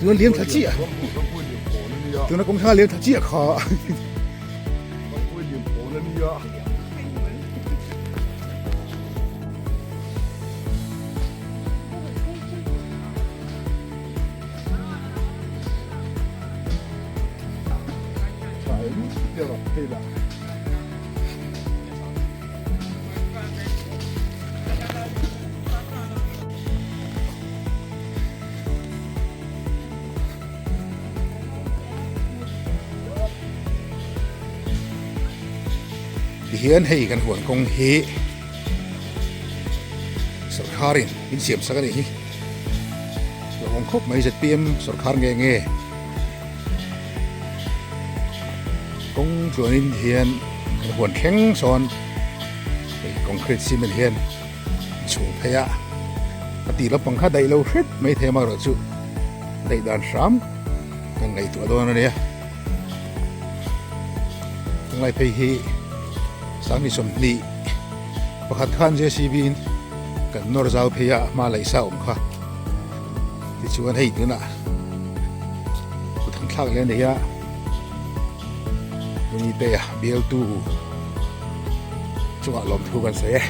Tuna liam thla chiah. Tuna kawng thla liam thla chiah kha. Tihian hei kan huan kawng hi sorkharin min siam sak a nih hi lo awm khawp mai zpm sorkhar nge nge kawng chuanin hian kan huan thleng sawn hei concrete cement hian chhung phei a a tih lampang kha daih lo hret mai thei amaherawh chu daih dan hram kan ngaihtuah dawn a nia tunlai phei hi sangni sawmhnih pakhat khan jcb in kan nawr zau phei a hma laih sa awm kha tichuan hei tunah kut han thlak leh a ni a Nite a bialtu chungah lawmthu kan sawi e.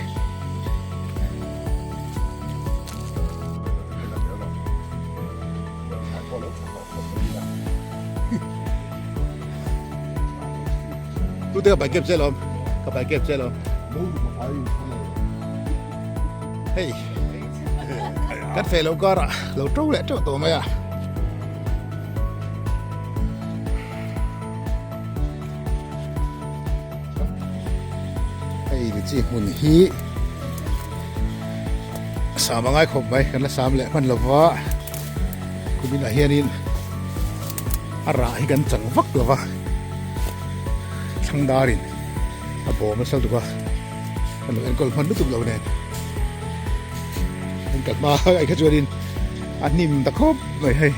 Tute ka pai kep che lawm ka pai kep che lawm. Hei kan feh lo karah lo to leh teuh tawh mai a. Hei ni chi hmun hi sam a ngai khawp mai kan la sam leh hman lova kuminah hianin a rah hi kan chang vak lova thlang darin a bawm nasa lutuk a kan lo enkawl hman lutuk lo nen an kal hma ai kha chuanin a hnim ta khawp mai hei.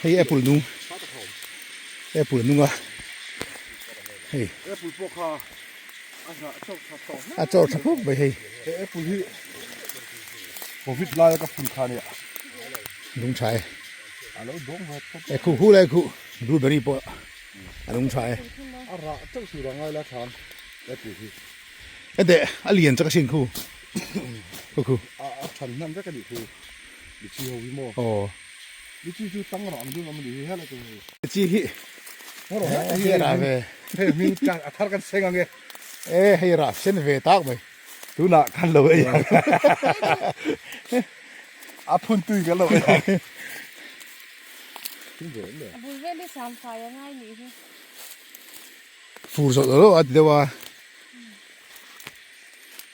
Hei apple nung apple nung a hei apple pawh kha a hnah chawk tha tawh a chawk tha khawp mai hei he apple hi covid laia ka phun kha nia lung tha e a lo dawng ve tawp e khu khu lai khu blueberry pawh a lung tha e a rah chauh tur a ngai la than apple hi e deh a lian chak asin khu khu khu a than hnem vek a nih khu Lichi ho hi maw? Aw. Lichi chu tang rah ang deuh ang a ni hi helai chu hei. Lichi hi hei rah ve. Hei hming tang a thar kan seng ang e. E hei rah sen ve tak mai. Tunah kan lo ei ang. A phun tui kan lo ei ang. A bul vel hi sam fai a ngai nih hi. Fur zawh lo a ti deuh a.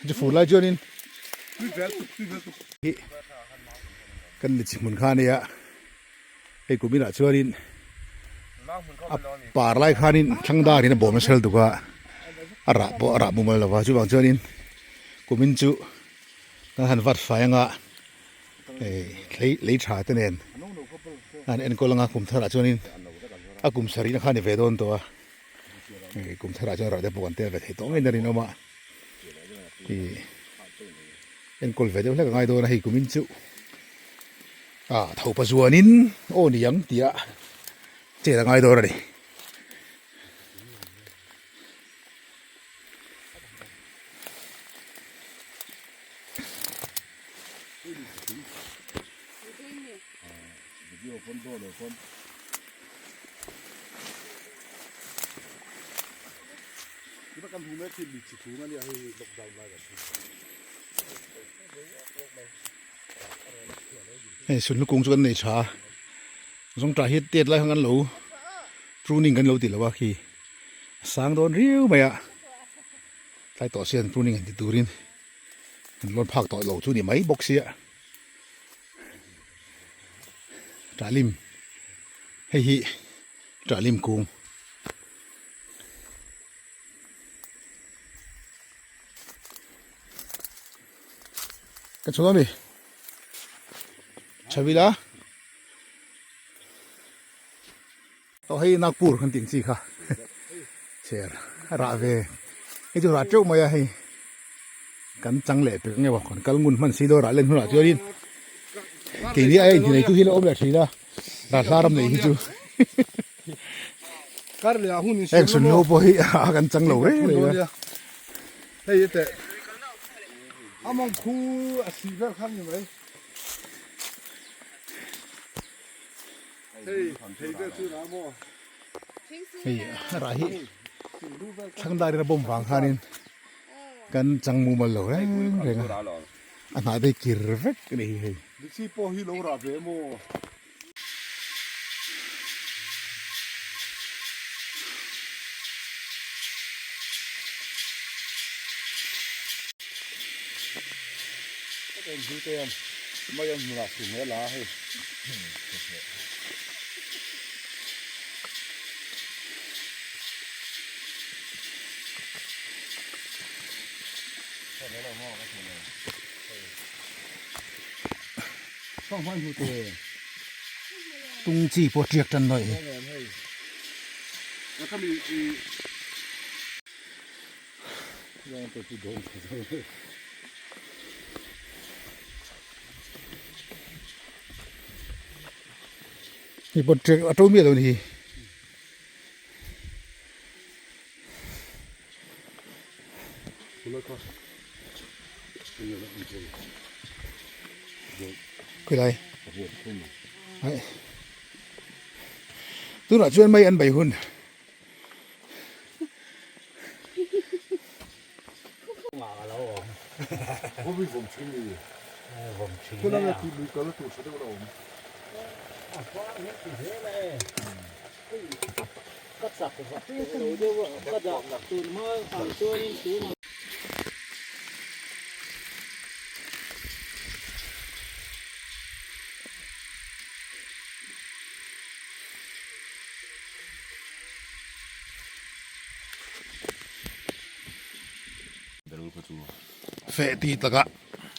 Chu fur lai chuanin hi kan lichi hmun kha ania hei kum inah chuanin a par lai khanin thlang darin a bawm nasa lutuk a a rah pawh a rah mumal lo va chuvang chuanin kumin chu kan han vat fai anga hei lei lei tha te nen an enkawl anga kum tharah chuanin a kum sarihna kha a ni ve dawn tawh a. Hei kum tharah chuan rah te pawh kan tel ve thei tawh ngei na rinawm a ih enkawl ve deuh hlek a ngai dawn a hei kumin chu ah tho pa zuanin aw ni ang tih a chet a ngai dawn a ni. Hei sunhlu kung chu kan nei tha a zawngtah hi tet lai khan kan lo pruning kan lo ti lo a khi a sang dawn riau mai a tlai tawh sian pruning han ti turin an lawn phak tawh lo chu ni mai bawk sia. Ṭahlim hei hi ṭahlim kung. Ka chhung ami Chhavila Aw hei Nagpur kan tih ang chi kha Chair a rah ve hei chu rah teuh mai a hei kan chang leh pek ang emaw kan kal ngun hman si dawn rah len hunah chuanin keini a inti nei tu hi la awm leh thin a rah hla ram nei hi chu heng sunhno pawh hi a kan chang lo reng reng a. Hei teh a mawng khu a sih vel kha ni mai. Hei thei vel chu rah maw. Hei a rah hi thangdar in a bawm vang khanin kan chang mumal lo reng reng a a hnah te hi kir vek a ni hei. Lipsi pawh hi lo rah ve maw. Tung chi pawh tiak tan daih hi. Hei pawh tiak a to miah lo a ni hi. Khawilai ai tunah chuan mai an bei hun Feh ti takah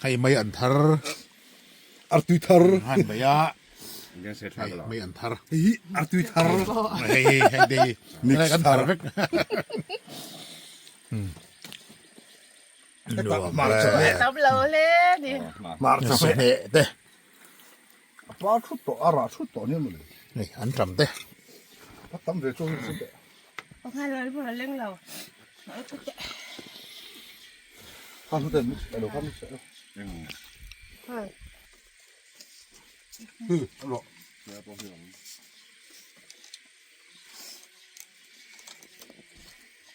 hei mai an thar Artui thar han mai a. Hei an thar. Hei artui thar. Hei hei hei dei. Mix kan thar vek. Tam lo hle ni. Mar cha hne te. A pa thut to a ra thut to ni mole. Nei an tam te. A tam ve chu chu te. A ngai lo bur a leng lo. Kha thu te mix lo kha mix lo. Hai.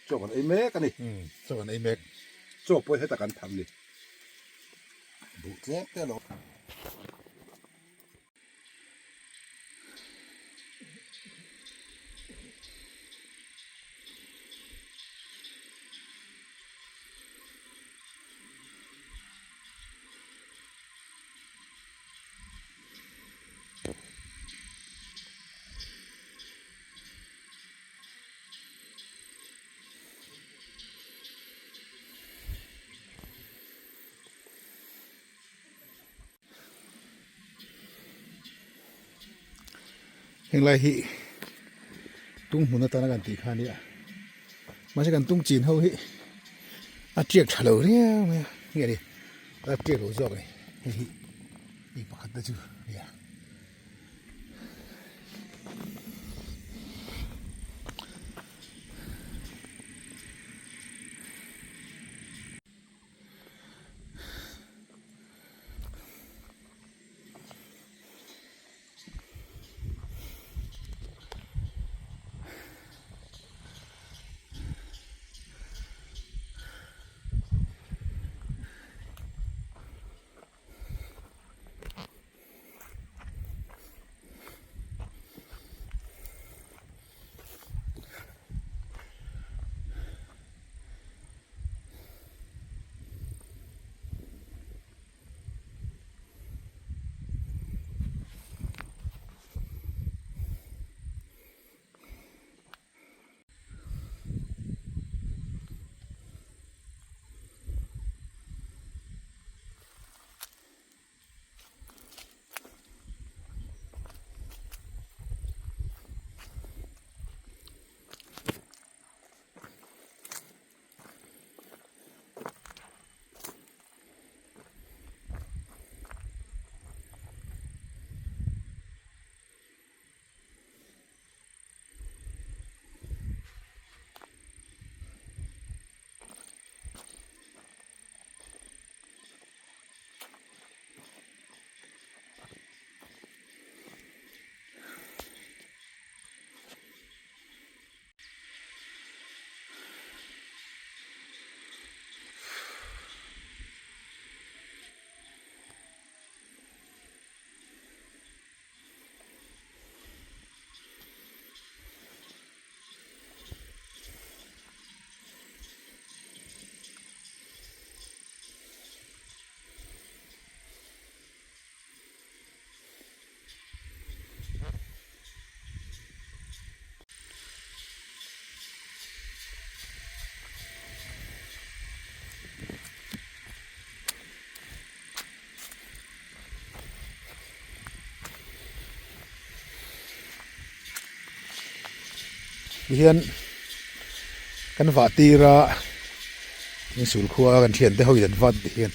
Chaw kan ei mek a ni. Chaw kan ei mek. Chaw pawh heta kan tham ni. Buh tlem te lo. Henglai hi tung hmun atana kan tih kha a nia mahse kan tung chin ho hi a tiak tha lo riau mai a nge ni a tiak lo zawk a ni hei hi mi pakhat te chu a nia. Tihian kan vah tir a insul khua kan thiante ho in an vat ti hian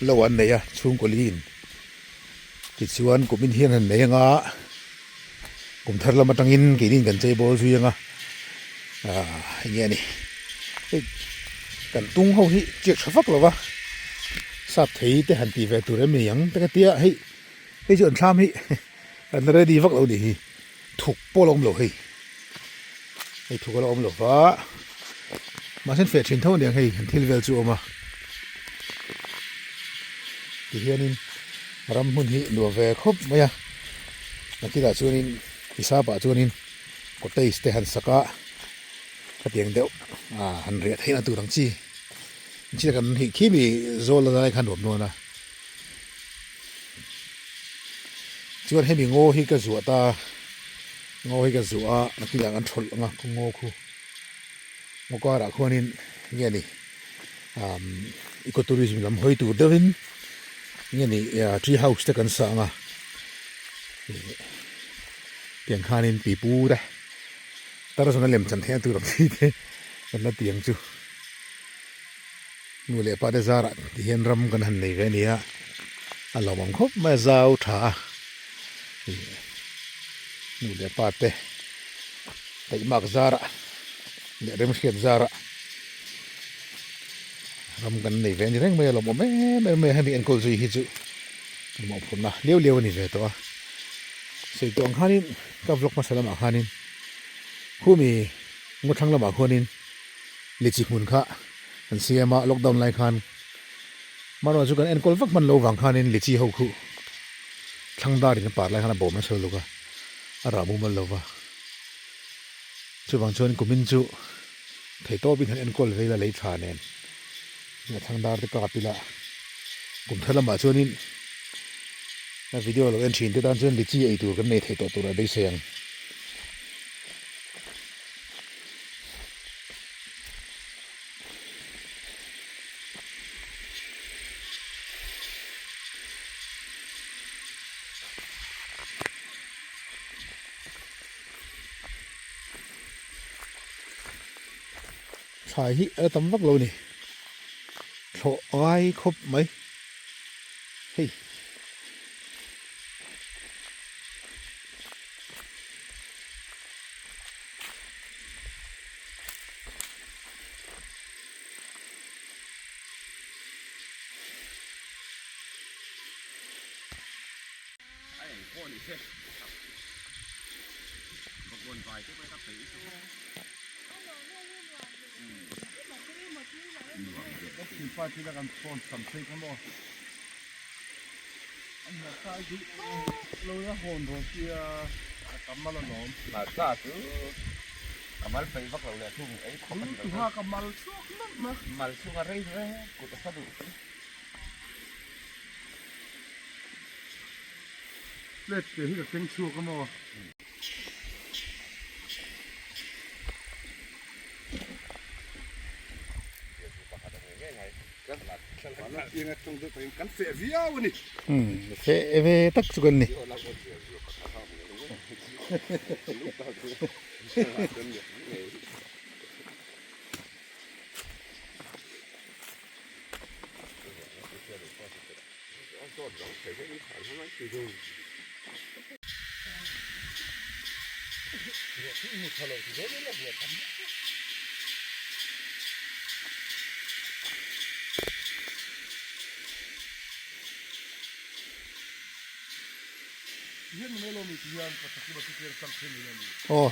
lo an nei a chhungkaw liin tichuan kum in hian han nei anga kum thar lam atangin keini kan chei bawl zui anga ah enge a ni hei kan tung ho hi chiak tha vak lo va sap thei te han tih ve tur em ni ang te ka tia hei hei chu an thlam hi an ready vak lo a nih hi. Thuk pawh a la awm lo hei hei thuk a la awm lo va mahse an feh thin tho aniang hei an thil vel chu a awm a tihianin ram hmun hi nuam ve khawp mai a nakinah chuanin hisapah chuanin cottage te han sak a khatiang deuh ah han riah theihna tur ang chi chi kan hih khi mi zawl a lai kha nuam dawn a. Chuan hemi ngaw hi ka zuah ta ngaw hi ka zuah a nakinah an thawlh ang a khaw ngaw khu ngaw karah khuanin nge ni umm eco tourism lam hawi tur deuhin nge ni tree house te kan sa ang a ih tiang khanin pipu te tarzan a lem chan theihna tur ang chi te kan la ti ang chu. Nu leh pa te zarah ti hian ram kan han nei ve a ni a, a lawmawm khawp mai a zau tha a, ih nu leh pa te taihmak zarah leh remhriat zarah ram kan nei ve a ni reng mai a lawmawm em em mai a hemi enkawl zui hi chu kan mawhphurhna liau liau a ni ve tawh a, sawi tawh ang khanin ka vlog hmasa lamah khanin khumi ngaw thlang lamah khuanin Lichi hmun kha an siam a, lockdown lai khan Marwa chu kan enkawl vak hman lo vang khanin lichi ho khu thlang darin a par lai khan a bawm nasa lutuk a, a rah mumal lo va. Chuvang chuan kumin chu theihtawpin han enkawl ve ila lei tha nen a thlang dar te kap ila kum thar lamah chuanin a video lo en thin te tan chuan lichi ei tur kan nei thei tawh tur a beisei ang. Thlai hi a la tam vak lo a ni thlawh a ngai khawp mai hei. Plate te hi ka keng chhuak a maw? Kan feh viau a ni. Feh ve tak chu kan ni. Aw.